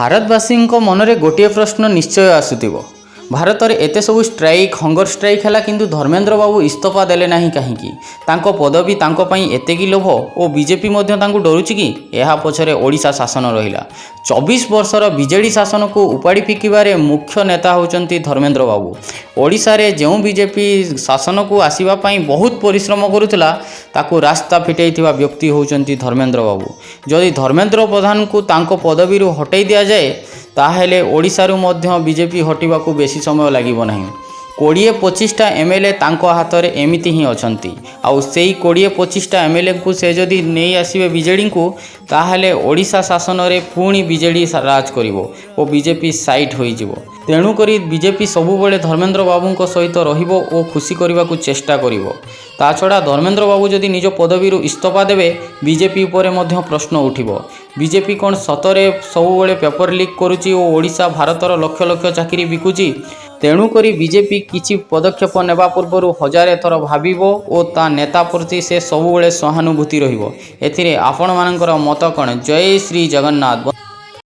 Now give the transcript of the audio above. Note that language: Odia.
ଭାରତବାସୀଙ୍କ ମନରେ ଗୋଟିଏ ପ୍ରଶ୍ନ ନିଶ୍ଚୟ ଆସୁଥିବ, ଭାରତରେ ଏତେ ସବୁ ଷ୍ଟ୍ରାଇକ୍, ହଙ୍ଗର ଷ୍ଟ୍ରାଇକ୍ ହେଲା, କିନ୍ତୁ ଧର୍ମେନ୍ଦ୍ର ବାବୁ ଇସ୍ତଫା ଦେଲେ ନାହିଁ କାହିଁକି? ତାଙ୍କ ପଦବୀ ତାଙ୍କ ପାଇଁ ଏତେ କି ଲୋଭ ଓ ବିଜେପି ମଧ୍ୟ ତାଙ୍କୁ ଡରୁଛି କି? ଏହା ପଛରେ ଓଡ଼ିଶା ଶାସନ ରହିଲା। 24 ବର୍ଷର ବିଜେଡ଼ି ଶାସନକୁ ଉପାଡ଼ି ଫିକିବାରେ ମୁଖ୍ୟ ନେତା ହେଉଛନ୍ତି ଧର୍ମେନ୍ଦ୍ର ବାବୁ। ଓଡ଼ିଶାରେ ଯେଉଁ ବିଜେପି ଶାସନକୁ ଆସିବା ପାଇଁ ବହୁତ ପରିଶ୍ରମ କରୁଥିଲା, ତାକୁ ରାସ୍ତା ଫିଟେଇଥିବା ବ୍ୟକ୍ତି ହେଉଛନ୍ତି ଧର୍ମେନ୍ଦ୍ର ବାବୁ। ଯଦି ଧର୍ମେନ୍ଦ୍ର ପ୍ରଧାନଙ୍କୁ ତାଙ୍କ ପଦବୀରୁ ହଟେଇ ଦିଆଯାଏ, ତାହେଲେ ଓଡ଼ିଶାରୁ ମଧ୍ୟ ବିଜେପି ହଟିବାକୁ ବେଶୀ ସମୟ ଲାଗିବ ନାହିଁ। 20-25ଟା ଏମ୍ଏଲ୍ଏ ତାଙ୍କ ହାତରେ ଏମିତି ହିଁ ଅଛନ୍ତି। ଆଉ ସେଇ 20-25ଟା ଏମ୍ଏଲ୍ଏଙ୍କୁ ସେ ଯଦି ନେଇ ଆସିବେ ବିଜେଡ଼ିଙ୍କୁ, ତାହେଲେ ଓଡ଼ିଶା ଶାସନରେ ପୁଣି ବିଜେଡ଼ି ରାଜ କରିବ ଓ ବିଜେପି ସାଇଟ୍ ହୋଇଯିବ। ତେଣୁକରି ବିଜେପି ସବୁବେଳେ ଧର୍ମେନ୍ଦ୍ର ବାବୁଙ୍କ ସହିତ ରହିବ ଓ ଖୁସି କରିବାକୁ ଚେଷ୍ଟା କରିବ। ତା ଛଡ଼ା ଧର୍ମେନ୍ଦ୍ର ବାବୁ ଯଦି ନିଜ ପଦବୀରୁ ଇସ୍ତଫା ଦେବେ, ବିଜେପି ଉପରେ ମଧ୍ୟ ପ୍ରଶ୍ନ ଉଠିବ। ବିଜେପି କ'ଣ ସତରେ ସବୁବେଳେ ପେପର ଲିକ୍ କରୁଛି ଓ ଓଡ଼ିଶା, ଭାରତର ଲକ୍ଷ ଲକ୍ଷ ଚାକିରି ବିକୁଛି? ତେଣୁକରି ବିଜେପି କିଛି ପଦକ୍ଷେପ ନେବା ପୂର୍ବରୁ ହଜାରେ ଥର ଭାବିବ ଓ ତା ନେତା ପ୍ରତି ସେ ସବୁବେଳେ ସହାନୁଭୂତି ରହିବ। ଏଥିରେ ଆପଣମାନଙ୍କର ମତ କ'ଣ? ଜୟ ଶ୍ରୀ ଜଗନ୍ନାଥ।